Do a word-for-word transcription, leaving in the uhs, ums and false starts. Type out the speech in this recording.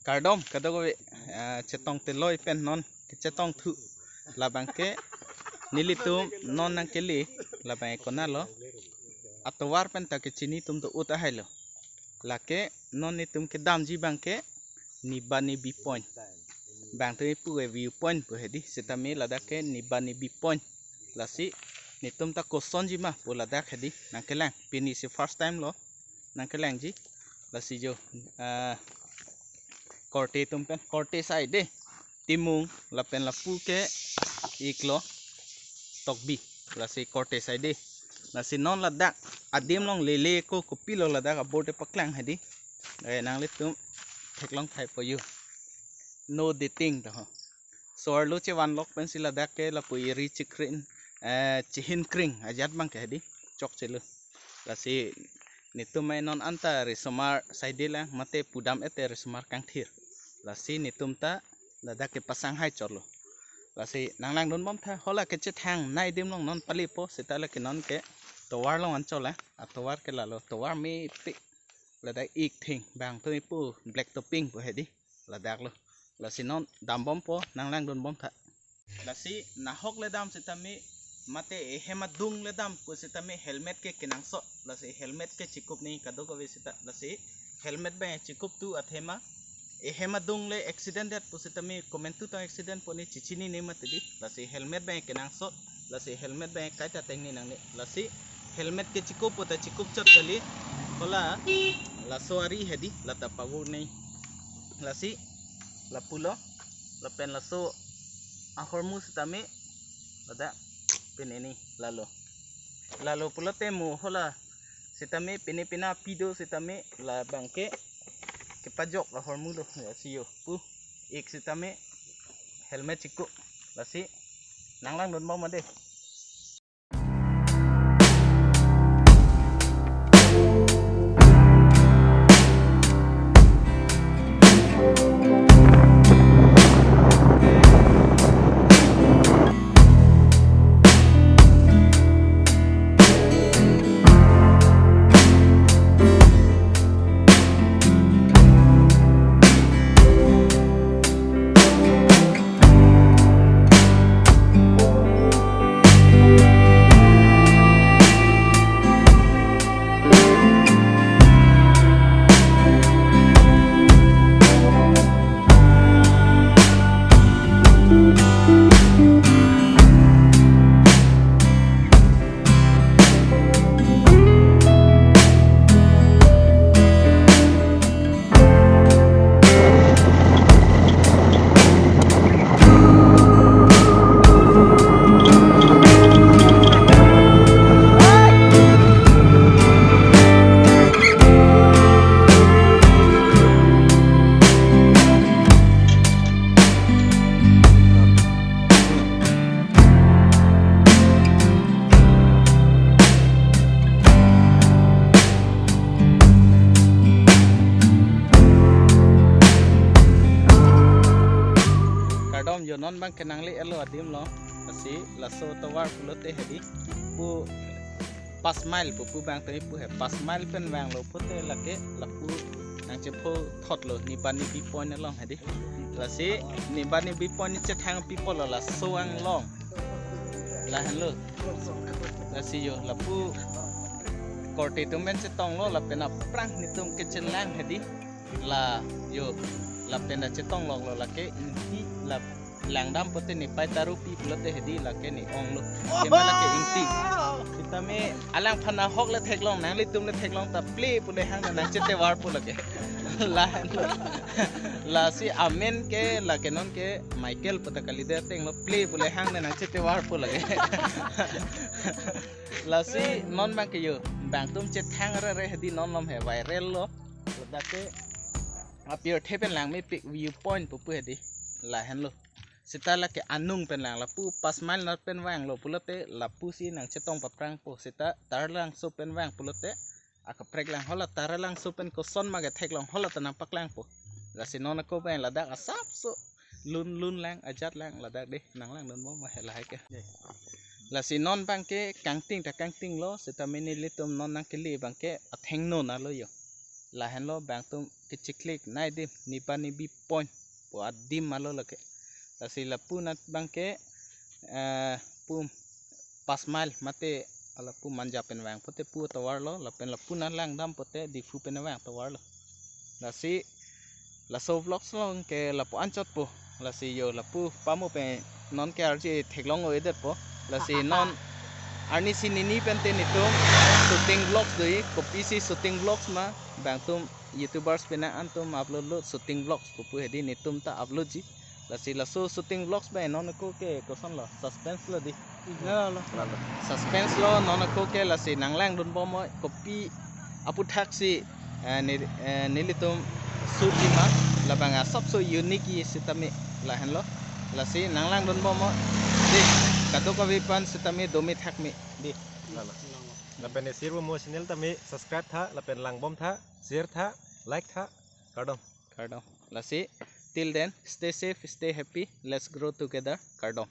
Kardom kadokave, ah, chetong teloi pen non kechetong thu. Labang ke nelitum non nangkele, labang ke konatlo. Atovar pen ta kechini atum do-o tahai lo. Lake non netum kedamji abang ke Nibani view point. Bang tu ipu ke view point pu hedi, sitame ladak ke Nibani view point. Lasi netum ta kosonji ma pu ladak hedi nangkelang. Pini si first time lo nangkelangji. Lasi jo, ah, korte atum pen, korte side, Timung lapen lapu ke iklo Tokbi. Lasi korte side. Lasi non ladak adim along lele ko kopilo ladak abor te paklang hedi. Eh, nanglitum theklong thai po yo. No dating to ho. So arlo chevanlok pensi ladak ke lapu eri chikrin, eh, chihin kring ajat abang ke hedi. Chokchelo. Lasi netum mai non anta risomar side lang mate pudam-et te risomar kangthir. Lasi netum ta ladak kepasang hai chotlo. Lasi nanglangdun bom tha, hala kechethang nai adim along non palepo, seta lake non ke tovar along anchot lang, atovar ke lalo, tovar mepik. Ladak ik thing, bang tu ipu black topping pu hedi, ladak lo. Lasi non dambompo, nanglangdun bom tha. Lasi nahok le dam sitame mate ehem adung le dam pu sitame helmet ke kenangsot. Lasi helmet ke chikup nangji kadokave seta. Lasi helmet abang chikup thu athema ehem adung le accident det pu sitame komantu tong accident pu ne chechini ne mati di. Lasi helmet abang kenangsot. Lasi helmet abang kaita tengni nangne. Lasi helmet ke chikup pu ta chikup chot kali. Hala laso ari hedi lata pavur nangji. Lasi lapulo, lapen laso ahormu sitame ladak pini ni lalo. Lalo pulote mo hala sitame pini pina pido sitame labang ke kepajok ahormu do, lasi yo pu ik sitame helmet chikup. Lasi nanglangdun bom ma de. Kardom, yo non abang ke nangle-etlo adim along. Lasi laso tovar pulote hedi pu pas mile pu pu bang tadi pu he, pas mile pen vanglo pulote lake lapu nangchepho thotlo Nibani view point along hedi. Lasi Nibani view point chethang people lo laso anglong. Lahenlo. Lasi yo lapu korte atum pen chetonglo lapen aphrang netum kechelang hedi. La yo lapen ta chetongloklo lake ingti la langdam pulote ne pai tarupi pulote hedi lake ne onglo. Kema lake ingti. Sitame alangphan ahok le theklong, nanglitum le theklong ta ple pule hang nangchetovar pu lake. Lahenlo. Lasi amen ke lake non ke Michael pu ta kalidet ateng lo, ple pule hang nangchetovar pu lake. Lasi non abang ke yo, bang atum chethang rere hedi non malom he viral lo. Ladak ke apirthe pen lang mepik view point pu pu hedi. Lahenlo. Seta lake anung pen lang lapu pas mile not pen vanglo pulote lapusi nangchetong paprangpo. Seta Taralangso pen vang pulote akaprek lang, hala Taralangso pen koson ma ketheklong hala ta nangpaklangpo. Lasi non ako pen ladak asapso lun lun lang ajat lang ladak de, nanglangdun bom ma he lahai ke. Lasi non abang ke kangting ta kangtinglo, sitame nelitum non nangkele abang ke athengno nalo yo. Lahenlo bang atum kechiklik nai adim, nipa nibi point pu adim alo lake. Lasi lapu anat abangke, eh, pu Panch Mile mate lapu Manja pen vang pote pu atovar lo, lapen lapu anat langdam pote Diphu pen vang atovar lo. Lasi laso vlogs along ke lapu anchot po. Lasi yo lapu pamo pen non ke arje theklong-o-edet po. Lasi non arnisi nini pen te netum shooting vlogs do-i, kopisi shooting vlogs ma, bang atum YouTubers pen an atum upload lo shooting vlogs pupu hedi netum ta upload ji. Lasi laso shooting vlogs pen non ako ke koson lo, suspense lo di. Lo, lo. Lalo. Suspense lo, non ako ke lasi nanglangdun bom noi, kopi aputhaksi, eh, ne-, eh, nelitum shoot ji ma, labang asapso unique-i sitame lahenlo. Lasi nanglangdun bom noi. Di, kadokave aphan sitame dome thakme. Di. Lalo. Lapen ne share bom mo channel tame subscribe tha, lapen langbom tha, share tha, like tha, kardom. Kardom. Lasi, till then, stay safe, stay happy, let's grow together. Kardom.